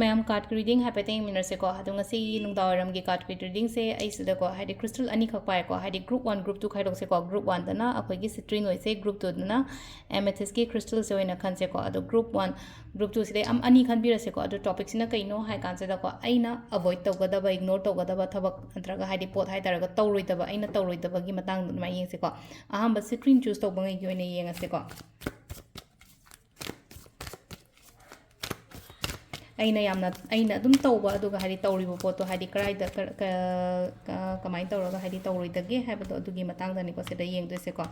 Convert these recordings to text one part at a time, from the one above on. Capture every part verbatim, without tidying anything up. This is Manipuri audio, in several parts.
ꯃꯌꯥꯝ card reading ꯍꯥꯏꯐꯦꯠꯇꯪ ꯌꯦꯡꯃꯤꯟꯅꯔꯁꯦꯀꯣ꯫ ꯑꯗꯣ ꯉꯁꯤꯒꯤ ꯅꯨꯡꯗꯥꯡꯋꯥꯏꯔꯝꯒꯤ card readingꯁꯦ ꯑꯩ ꯁꯤꯗꯀꯣ, ꯍꯥꯏꯗꯤ crystal ꯑꯅꯤꯈꯛ ꯄꯥꯏꯀꯣ, ꯍꯥꯏꯗꯤ group one, group two ꯈꯥꯏꯗꯣꯛꯁꯦꯀꯣ꯫ Group oneꯗꯅ ꯑꯩꯈꯣꯏꯒꯤ citrine ꯑꯣꯏꯁꯦ, group twoꯗꯅ amethystꯀꯤ crystalꯁꯦ ꯑꯣꯏꯅ ꯈꯟꯁꯦꯀꯣ꯫ ꯑꯗꯣ group one, group twoꯁꯤꯗꯩ ꯑꯝ-, ꯑꯅꯤ ꯈꯟꯕꯤꯔꯁꯦꯀꯣ꯫ ꯑꯗꯣ topicꯁꯤꯅ ꯀꯩꯅꯣ ꯍꯥꯏ ꯀꯥꯟꯁꯤꯗꯀꯣ, ꯑꯩꯅ avoid ꯇꯧꯒꯗꯕ, ignore ꯇꯧꯒꯗꯕ ꯊꯕꯛ ꯅꯠꯇ꯭ꯔꯒ ꯍꯥꯏꯗꯤ ꯄꯣꯠ ꯍꯥꯏ ꯇꯥꯔꯒ ꯇꯧꯔꯣꯏꯗꯕ, ꯑꯩꯅ ꯇꯧꯔꯣꯏꯗꯕꯒꯤ ꯃꯇꯥꯡꯗ ꯑꯗꯨꯃꯥꯏꯅ ꯌꯦꯡꯁꯦꯀꯣ꯫ ꯑꯍꯥꯟꯕ citrine choose ꯇꯧꯕꯉꯩꯒꯤ ꯑꯣꯏꯅ ꯌꯦꯡꯉꯁꯦꯀꯣ꯫ ꯑꯩꯅ ꯌꯥꯝꯅ, ꯑꯩꯅ ꯑꯗꯨꯝ ꯇꯧꯕ, ꯑꯗꯨꯒ ꯍꯥꯏꯗꯤ ꯇꯧꯔꯤꯕ ꯄꯣꯠꯇꯣ ꯍꯥꯏꯗꯤ ꯀꯗꯥꯏꯗ, ꯀ-, ꯀ-, ꯀ-, ꯀꯃꯥꯏꯅ ꯇꯧꯔꯒ ꯍꯥꯏꯗꯤ ꯇꯧꯔꯣꯏꯗꯒꯦ ꯍꯥꯏꯕꯗꯣ, ꯑꯗꯨꯒꯤ ꯃꯇꯥꯡꯗꯅꯤꯀꯣ ꯁꯤꯗ ꯌꯦꯡꯗꯣꯏꯁꯦꯀꯣ꯫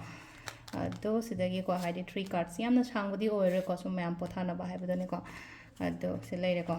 ꯑꯗꯣ ꯁꯤꯗꯒꯤꯀꯣ ꯍꯥꯏꯗꯤ three cards, ꯌꯥꯝꯅ ꯁꯥꯡꯕꯗꯤ ꯑꯣꯏꯔꯣꯏꯀꯣ, ꯁꯨꯝ ꯃꯌꯥꯝ ꯄꯣꯊꯥꯅꯕ ꯍꯥꯏꯕꯗꯨꯅꯤꯀꯣ꯫ ꯑꯗꯣ ꯁꯤ ꯂꯩꯔꯦꯀꯣ꯫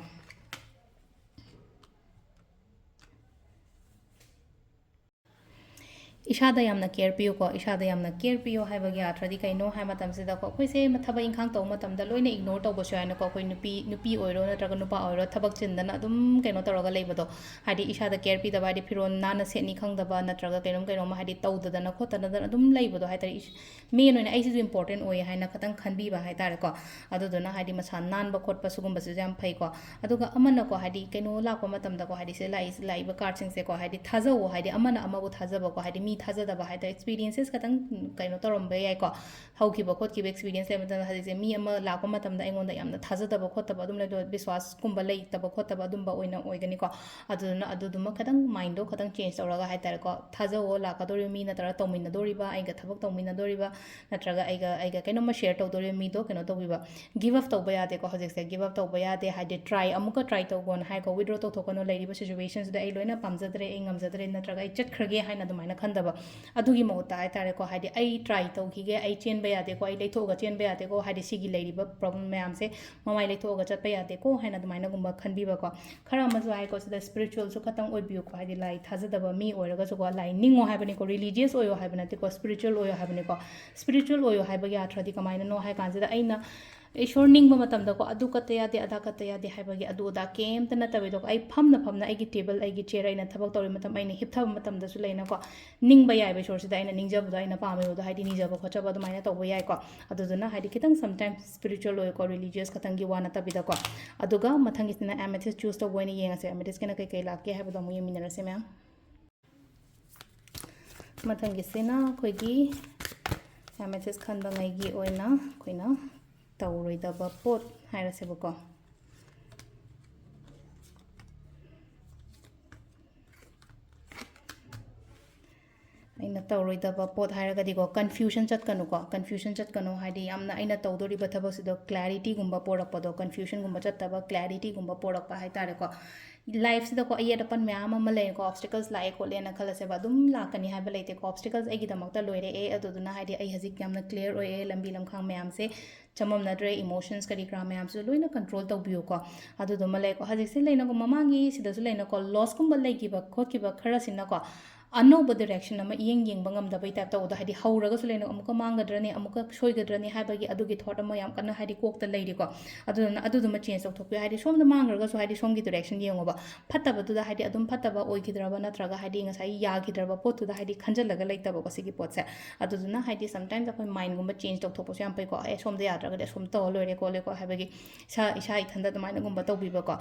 ꯏꯁꯥꯗ ꯌꯥꯝꯅ care ꯄꯤꯌꯨꯀꯣ꯫ ꯏꯁꯥꯗ ꯌꯥꯝꯅ care ꯄꯤꯌꯨ ꯍꯥꯏꯕꯒꯤ ꯑꯥꯔꯊꯗꯤ ꯀꯩꯅꯣ ꯍꯥꯏꯕ ꯃꯇꯝꯁꯤꯗꯀꯣ, ꯑꯩꯈꯣꯏꯁꯦ ꯊꯕꯛ ꯏꯪꯈꯥꯡ ꯇꯧꯕ ꯃꯇꯝꯗ ꯂꯣꯏꯅ ignore ꯇꯧꯕꯁꯨ ꯌꯥꯏꯅꯀꯣ꯫ ꯑꯩꯈꯣꯏ ꯅꯨꯄꯤ, ꯅꯨꯄꯤ ꯑꯣꯏꯔꯣ ꯅꯠꯇ꯭ꯔꯒ ꯅꯨꯄꯥ ꯑꯣꯏꯔꯣ, ꯊꯕꯛ ꯆꯤꯟꯗꯅ ꯑꯗꯨꯝ ꯀꯩꯅꯣ ꯇꯧꯔꯒ ꯂꯩꯕꯗꯣ, ꯍꯥꯏꯗꯤ ꯏꯁꯥꯗ care ꯄꯤꯗꯕ, ꯍꯥꯏꯗꯤ ꯐꯤꯔꯣꯜ ꯅꯥꯟꯅ ꯁꯦꯠꯅꯤ ꯈꯪꯗꯕ, ꯅꯠꯇ꯭ꯔꯒ ꯀꯩꯅꯣꯝ ꯀꯩꯅꯣꯝꯃ ꯍꯥꯏꯗꯤ ꯇꯧꯗꯗꯅ ꯈꯣꯠꯇꯅꯗꯅ ꯑꯗꯨꯝ ꯂꯩꯕꯗꯣ ꯍꯥꯏ ꯇꯥꯔꯦ꯫ ꯏꯁ-, main ꯑꯣꯏꯅ ꯑꯩꯁꯤꯁꯨ important ꯑꯣꯏ ꯍꯥꯏꯅ ꯈꯇꯪ ꯈꯟꯕꯤꯕ ꯍꯥꯏ ꯇꯥꯔꯦꯀꯣ꯫ ꯑꯗꯨꯗꯨꯅ ꯍꯥꯏꯗꯤ ꯃꯁꯥ ꯅꯥꯟꯕ ꯈꯣꯠꯄ ꯁꯤꯒꯨꯝꯕꯁꯤꯁꯨ ꯌꯥꯝ ꯐꯩꯀꯣ꯫ ꯑꯗꯨꯒ ꯑꯃꯅꯀꯣ, ꯍꯥꯏꯗꯤ ꯀꯩꯅꯣ ꯂꯥꯛꯄ ꯃꯇꯝꯗꯀꯣ, ꯍꯥꯏꯗꯤ ꯁꯤꯗ ꯂꯥꯛꯏ-, ꯂꯥꯛꯏꯕ cardꯁꯤꯡꯁꯦꯀꯣ, ꯍꯥꯏꯗꯤ ꯊꯥꯖꯧꯋꯣ, ꯍꯥꯏꯗꯤ ꯑꯃꯅ ꯑꯃꯕꯨ ꯊꯥꯖꯕꯀꯣ, ꯍꯥꯏꯗꯤ ꯃꯤ ꯊꯥꯖꯗꯕ ꯍꯥꯏ ꯇꯥꯔꯦ, experiences ꯈꯇꯪ ꯀꯩꯅꯣ ꯇꯧꯔꯝꯕ ꯌꯥꯏꯀꯣ, ꯍꯧꯈꯤꯕ ꯈꯣꯠꯈꯤꯕ experience ꯂꯩꯕ ꯃꯇꯝꯗ, ꯍꯧꯖꯤꯛꯁꯦ ꯃꯤ ꯑꯃ ꯂꯥꯛꯄ ꯃꯇꯝꯗ ꯑꯩꯉꯣꯟꯗ ꯌꯥꯝꯅ ꯊꯥꯖꯗꯕ ꯈꯣꯠꯇꯕ ꯑꯗꯨꯝ ꯂꯩꯕꯗꯣ, ꯕꯤꯁ꯭ꯋꯥꯁꯀꯨꯝꯕ ꯂꯩꯇꯕ ꯈꯣꯠꯇꯕ ꯑꯗꯨꯝꯕ ꯑꯣꯏꯅ ꯑꯣꯏꯒꯅꯤꯀꯣ꯫ ꯑꯗꯨꯗꯨꯅ ꯑꯗꯨꯗꯨꯃ ꯈꯇꯪ mindꯗꯣ ꯈꯇꯪ change ꯇꯧꯔꯒ ꯍꯥꯏ ꯇꯥꯔꯦꯀꯣ, ꯊꯥꯖꯧꯋꯣ, ꯂꯥꯛꯀꯗꯧꯔꯤꯕ ꯃꯤ ꯅꯠꯇ꯭ꯔꯒ ꯇꯧꯃꯤꯟꯅꯗꯧꯔꯤꯕ, ꯑꯩꯒ ꯊꯕꯛ ꯇꯧꯃꯤꯟꯅꯗꯧꯔꯤꯕ ꯅꯠꯇ꯭ꯔꯒ ꯑꯩꯒ, ꯑꯩꯒ ꯀꯩꯅꯣꯝꯃ share ꯇꯧꯗꯧꯔꯤꯕ ꯃꯤꯗꯣ ꯀꯩꯅꯣ ꯇꯧꯕꯤꯕ꯫ Give up ꯇꯧꯕ ꯌꯥꯗꯦꯀꯣ, ꯍꯧꯖꯤꯛꯁꯦ give up ꯇꯧꯕ ꯌꯥꯗꯦ, ꯍꯥꯏꯗꯤ try, ꯑꯃꯨꯛꯀ try ꯇꯧꯒꯣꯅ ꯍꯥꯏꯀꯣ, withdraw ꯇꯧꯊꯣꯛꯀꯅꯨ, ꯂꯩꯔꯤꯕ situationꯁꯤꯗ ꯑꯩ ꯂꯣꯏꯅ ꯄꯥꯝꯖꯗ꯭ꯔꯦ, ꯑꯩ ꯉꯝꯖꯗ꯭ꯔꯦ, ꯅꯠꯇ꯭ꯔꯒ ꯑꯩ ꯆꯠꯈ꯭ꯔꯒꯦ ꯍꯥꯏꯅ ꯑꯗꯨꯃꯥꯏꯅ ꯈꯟꯗꯕ꯫ ꯑꯗꯨꯒꯤ ꯃꯍꯨꯠꯇ ꯍꯥꯏ ꯇꯥꯔꯦꯀꯣ, ꯍꯥꯏꯗꯤ ꯑꯩ try ꯇꯧꯈꯤꯒꯦ, ꯑꯩ ꯆꯦꯟꯕ ꯌꯥꯗꯦꯀꯣ, ꯑꯩ ꯂꯩꯊꯣꯛꯑꯒ ꯆꯦꯟꯕ ꯌꯥꯗꯦꯀꯣ, ꯍꯥꯏꯗꯤ ꯁꯤꯒꯤ ꯂꯩꯔꯤꯕ problem ꯃꯌꯥꯝꯁꯦ ꯃꯃꯥꯏ ꯂꯩꯊꯣꯛꯑꯒ ꯆꯠꯄ ꯌꯥꯗꯦꯀꯣ ꯍꯥꯏꯅ ꯑꯗꯨꯃꯥꯏꯅꯒꯨꯝꯕ ꯈꯟꯕꯤꯕꯀꯣ꯫ ꯈꯔ ꯑꯃꯁꯨ ꯍꯥꯏꯀꯣ, ꯁꯤꯗ spiritualꯁꯨ ꯈꯇꯪ ꯑꯣꯏꯕꯤꯌꯨꯀꯣ, ꯍꯥꯏꯗꯤ ꯂꯥꯏ ꯊꯥꯖꯗꯕ ꯃꯤ ꯑꯣꯏꯔꯒꯁꯨꯀꯣ, ꯂꯥꯏ ꯅꯤꯡꯉꯣ ꯍꯥꯏꯕꯅꯤꯀꯣ, religious ꯑꯣꯏꯌꯣ ꯍꯥꯏꯕ ꯅꯠꯇꯦꯀꯣ, spiritual ꯑꯣꯏꯌꯣ ꯍꯥꯏꯕꯅꯤꯀꯣ꯫ Spiritual ꯑꯣꯏꯌꯣ ꯍꯥꯏꯕꯒꯤ ꯑꯥꯔꯊꯗꯤ ꯀꯃꯥꯏꯅꯅꯣ ꯍꯥꯏ ꯀꯥꯟꯁꯤꯗ, ꯑꯩꯅ ꯏꯁꯣꯔ ꯅꯤꯡꯕ ꯃꯇꯝꯗꯀꯣ, ꯑꯗꯨ ꯀꯠꯇ ꯌꯥꯗꯦ, ꯑꯗꯥ ꯀꯠꯇ ꯌꯥꯗꯦ ꯍꯥꯏꯕꯒꯤ ꯑꯗꯨ ꯑꯗꯥ ꯀꯩꯝꯇ ꯅꯠꯇꯕꯤꯗꯀꯣ, ꯑꯩ ꯐꯝꯅ ꯐꯝꯅ ꯑꯩꯒꯤ ꯇꯦꯕꯜ, ꯑꯩꯒꯤ ꯆꯤꯌꯔ, ꯑꯩꯅ ꯊꯕꯛ ꯇꯧꯔꯤ ꯃꯇꯝ, ꯑꯩꯅ ꯍꯤꯞꯊꯕ ꯃꯇꯝꯗꯁꯨ ꯂꯩꯅꯀꯣ, ꯅꯤꯡꯕ ꯌꯥꯏꯕ ꯏꯁꯣꯔꯁꯤꯗ ꯑꯩꯅ ꯅꯤꯡꯖꯕꯗꯣ, ꯑꯩꯅ ꯄꯥꯝꯃꯤꯕꯗꯣ, ꯍꯥꯏꯗꯤ ꯅꯤꯖꯕ ꯈꯣꯠꯆꯕ ꯑꯗꯨꯃꯥꯏꯅ ꯇꯧꯕ ꯌꯥꯏꯀꯣ꯫ ꯑꯗꯨꯗꯨꯅ ꯍꯥꯏꯗꯤ ꯈꯤꯇꯪ sometimes spiritual ꯑꯣꯏꯀꯣ, religious ꯈꯛꯇꯪꯒꯤ ꯋꯥ ꯅꯠꯇꯕꯤꯗꯀꯣ꯫ ꯑꯗꯨꯒ ꯃꯊꯪꯒꯤꯁꯤꯅ amethyst choose ꯇꯧꯕ ꯑꯣꯏꯅ ꯌꯦꯡꯉꯁꯦ, amethystꯀꯅ ꯀꯩꯀꯩ ꯂꯥꯛꯀꯦ ꯍꯥꯏꯕꯗꯣ ꯑꯃꯨꯛ ꯌꯦꯡꯃꯤꯟꯅꯔꯁꯦ ꯃꯌꯥꯝ꯫ ꯃꯊꯪꯒꯤꯁꯤꯅ ꯑꯩꯈꯣꯏꯒꯤ amethyst ꯈꯟꯕꯉꯩꯒꯤ ꯑꯣꯏꯅ ꯑꯩꯈꯣꯏꯅ ꯇꯧꯔꯣꯏꯗꯕ ꯄꯣꯠ ꯍꯥꯏꯔꯁꯦꯕꯀꯣ꯫ ꯑꯩꯅ ꯇꯧꯔꯣꯏꯗꯕ ꯄꯣꯠ ꯍꯥꯏꯔꯒꯗꯤꯀꯣ, confusion ꯆꯠꯀꯅꯨꯀꯣ, confusion ꯆꯠꯀꯅꯨ ꯍꯥꯏꯗꯤ ꯌꯥꯝꯅ ꯑꯩꯅ ꯇꯧꯗꯣꯔꯤꯕ ꯊꯕꯛꯁꯤꯗ clarityꯒꯨꯝꯕ ꯄꯣꯔꯛꯄꯗꯣ, confusionꯒꯨꯝꯕ ꯆꯠꯇꯕ, clarityꯒꯨꯝꯕ ꯄꯣꯔꯛꯄ ꯍꯥꯏꯇꯥꯔꯦꯀꯣ꯫ Lifeꯁꯤꯗꯀꯣ ꯑꯌꯦꯠ ꯑꯄꯟ ꯃꯌꯥꯝ ꯑꯃ ꯂꯩꯀꯣ, obstacles ꯂꯥꯛꯑꯦ ꯈꯣꯠꯂꯦꯅ ꯈꯜꯂꯁꯦꯕ, ꯑꯗꯨꯝ ꯂꯥꯛꯀꯅꯤ ꯍꯥꯏꯕ ꯂꯩꯇꯦꯀꯣ꯫ Obstacles ꯑꯩꯒꯤꯗꯃꯛꯇ ꯂꯣꯏꯔꯛꯑꯦ, ꯑꯗꯨꯗꯨꯅ ꯍꯥꯏꯗꯤ ꯑꯩ ꯍꯧꯖꯤꯛ ꯌꯥꯝꯅ clear ꯑꯣꯏꯔꯦ, ꯂꯝꯕꯤ ꯂꯝꯈꯥꯡ ꯃꯌꯥꯝꯁꯦ ꯆꯃꯝꯅꯗ꯭ꯔꯦ, emotions ꯀꯔꯤ ꯀꯔꯥ ꯃꯌꯥꯝꯁꯨ ꯂꯣꯏꯅ control ꯇꯧꯕꯤꯌꯨꯀꯣ꯫ ꯑꯗꯨꯗꯨꯃ ꯂꯩꯀꯣ꯫ ꯍꯧꯖꯤꯛꯁꯦ ꯂꯩꯅꯀꯣ, ꯃꯃꯥꯡꯒꯤ ꯁꯤꯗꯁꯨ ꯂꯩꯅꯀꯣ, lossꯀꯨꯝꯕ ꯂꯩꯈꯤꯕ ꯈꯣꯠꯈꯤꯕ ꯈꯔꯁꯤꯅꯀꯣ, ꯑꯅꯧꯕ direction ꯑꯃ ꯏꯌꯦꯡ ꯌꯦꯡꯕ ꯉꯝꯗꯕꯩ type ꯇꯧꯕꯗꯣ, ꯍꯥꯏꯗꯤ ꯍꯧꯔꯒꯁꯨ ꯂꯩꯅ ꯑꯃꯨꯛꯀ ꯃꯥꯡꯒꯗ꯭ꯔꯅꯦ, ꯑꯃꯨꯛꯀ ꯁꯣꯏꯒꯗ꯭ꯔꯅꯦ ꯍꯥꯏꯕꯒꯤ ꯑꯗꯨꯒꯤ thought ꯑꯃ ꯌꯥꯝ ꯀꯟꯅ ꯍꯥꯏꯗꯤ ꯀꯣꯛꯇ ꯂꯩꯔꯤꯀꯣ꯫ ꯑꯗꯨꯗꯨꯅ ꯑꯗꯨꯗꯨꯃ change ꯇꯧꯊꯣꯛꯄꯤꯌꯨ꯫ ꯍꯥꯏꯗꯤ ꯁꯣꯝꯗ ꯃꯥꯡꯈ꯭ꯔꯒꯁꯨ ꯍꯥꯏꯗꯤ ꯁꯣꯝꯒꯤ direction ꯌꯦꯡꯉꯣꯕ꯫ ꯐꯠꯇꯕꯗꯨꯗ ꯍꯥꯏꯗꯤ ꯑꯗꯨꯝ ꯐꯠꯇꯕ ꯑꯣꯏꯈꯤꯗ꯭ꯔꯕ ꯅꯠꯇ꯭ꯔꯒ ꯍꯥꯏꯗꯤ ꯉꯁꯥꯏ ꯌꯥꯈꯤꯗ꯭ꯔꯕ ꯄꯣꯠꯇꯨꯗ ꯍꯥꯏꯗꯤ ꯈꯟꯖꯜꯂꯒ ꯂꯩꯇꯕꯀꯣ ꯁꯤꯒꯤ ꯄꯣꯠꯁꯦ꯫ ꯑꯗꯨꯗꯨꯅ ꯍꯥꯏꯗꯤ sometimes ꯑꯩꯈꯣꯏ mindꯒꯨꯝꯕ change ꯇꯧꯊꯣꯛꯄꯁꯨ ꯌꯥꯝ ꯐꯩꯀꯣ꯫ ꯑꯦ, ꯁꯣꯝꯗ ꯌꯥꯗ꯭ꯔꯒꯗꯤ ꯑꯁꯣꯝ ꯇꯧꯔ ꯂꯣꯏꯔꯦ ꯈꯣꯠꯂꯦꯀꯣ ꯍꯥꯏꯕꯒꯤ ꯏꯁꯥ, ꯏꯁꯥ ꯏꯊꯟꯗ ꯑꯗꯨꯃꯥꯏꯅꯒꯨꯝꯕ ꯇꯧꯕꯤꯕꯀꯣ꯫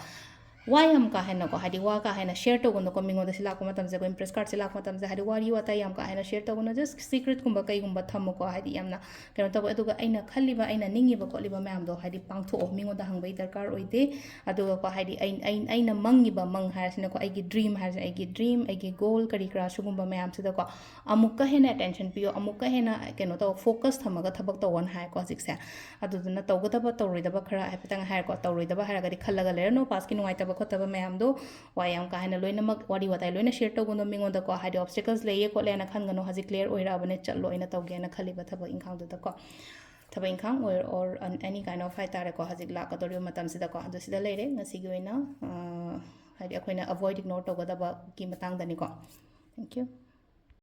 ꯋꯥ ꯌꯥꯝ ꯀꯥ ꯍꯦꯟꯅꯀꯣ, ꯍꯥꯏꯗꯤ ꯋꯥ ꯀꯥ ꯍꯦꯟꯅ share ꯇꯧꯒꯅꯨꯀꯣ ꯃꯤꯉꯣꯟꯗ꯫ ꯁꯤ ꯂꯥꯛꯄ ꯃꯇꯝꯁꯦ, ꯑꯩꯈꯣꯏ impress cardꯁꯦ ꯂꯥꯛꯄ ꯃꯇꯝꯁꯦ, ꯍꯥꯏꯗꯤ ꯋꯥꯔꯤ ꯋꯥꯇꯥꯏ ꯌꯥꯝ ꯀꯥ ꯍꯦꯟꯅ share ꯇꯧꯒꯅꯨ, just secretꯀꯨꯝꯕ ꯀꯩꯒꯨꯝꯕ ꯊꯝꯃꯨꯀꯣ, ꯍꯥꯏꯗꯤ ꯌꯥꯝꯅ ꯀꯩꯅꯣ ꯇꯧꯕ꯫ ꯑꯗꯨꯒ ꯑꯩꯅ ꯈꯜꯂꯤꯕ, ꯑꯩꯅ ꯅꯤꯡꯉꯤꯕ ꯈꯣꯠꯂꯤꯕ ꯃꯌꯥꯝꯗꯣ ꯍꯥꯏꯗꯤ ꯄꯥꯡꯊꯣꯛꯑꯣ, ꯃꯤꯉꯣꯟꯗ ꯍꯪꯕꯒꯤ ꯗꯔꯀꯥꯔ ꯑꯣꯏꯗꯦ꯫ ꯑꯗꯨꯒꯀꯣ ꯍꯥꯏꯗꯤ ꯑꯩ, ꯑꯩ, ꯑꯩꯅ ꯃꯪꯉꯤꯕ ꯃꯪ ꯍꯥꯏꯔꯤꯁꯤꯅꯀꯣ, ꯑꯩꯒꯤ dream ꯍꯥꯏꯔꯤꯁꯦ, ꯑꯩꯒꯤ dream, ꯑꯩꯒꯤ goal ꯀꯔꯤ ꯀꯔꯥ ꯁꯤꯒꯨꯝꯕ ꯃꯌꯥꯝꯁꯤꯗꯀꯣ ꯑꯃꯨꯛꯀ ꯍꯦꯟꯅ attention ꯄꯤꯌꯣ, ꯑꯃꯨꯛꯀ ꯍꯦꯟꯅ ꯀꯩꯅꯣ ꯇꯧ, focus ꯊꯝꯃꯒ ꯊꯕꯛ ꯇꯧꯋꯣꯅ ꯍꯥꯏꯀꯣ ꯍꯧꯖꯤꯛꯁꯦ꯫ ꯑꯗꯨꯗꯨꯅ ꯇꯧꯒꯗꯕ ꯇꯧꯔꯣꯏꯗꯕ ꯈꯔ ꯍꯥꯏꯐꯦꯠꯇꯪ ꯍꯥꯏꯔꯀꯣ, ꯇꯧꯔꯣꯏꯗꯕ ꯍꯥꯏꯔꯒꯗꯤ ꯈꯜꯂꯒ ꯂꯩꯔꯅꯨ, pastꯀꯤ ꯅꯨꯡꯉꯥꯏꯇꯕ ꯈꯣꯠꯇꯕ ꯃꯌꯥꯝꯗꯣ꯫ ꯋꯥ ꯌꯥꯝ ꯀꯥ ꯍꯦꯟꯅ ꯂꯣꯏꯅꯃꯛ ꯋꯥꯔꯤ ꯋꯥꯇꯥꯏ ꯂꯣꯏꯅ share ꯇꯧꯒꯅꯨ ꯃꯤꯉꯣꯟꯗꯀꯣ, ꯍꯥꯏꯗꯤ obstacles ꯂꯩꯌꯦ ꯈꯣꯠꯂꯦꯅ ꯈꯟꯒꯅꯨ꯫ ꯍꯧꯖꯤꯛ clear ꯑꯣꯏꯔꯛꯑꯕꯅꯦ, ꯆꯠꯂꯣ ꯑꯩꯅ ꯇꯧꯒꯦꯅ ꯈꯜꯂꯤꯕ ꯊꯕꯛ ꯏꯪꯈꯥꯡꯗꯨꯗꯀꯣ꯫ ꯊꯕꯛ ꯏꯪꯈꯥꯡ ꯑꯣꯏꯔ, or any kind of ꯍꯥꯏꯇꯥꯔꯦꯀꯣ, ꯍꯧꯖꯤꯛ ꯂꯥꯛꯀꯗꯧꯔꯤꯕ ꯃꯇꯝꯁꯤꯗꯀꯣ꯫ ꯑꯗꯨ ꯁꯤꯗ ꯂꯩꯔꯦ ꯉꯁꯤꯒꯤ ꯑꯣꯏꯅ, ꯑ, ꯍꯥꯏꯗꯤ ꯑꯩꯈꯣꯏꯅ avoid, ignore ꯇꯧꯒꯗꯕꯒꯤ ꯃꯇꯥꯡꯗꯅꯤꯀꯣ꯫ Thank you꯫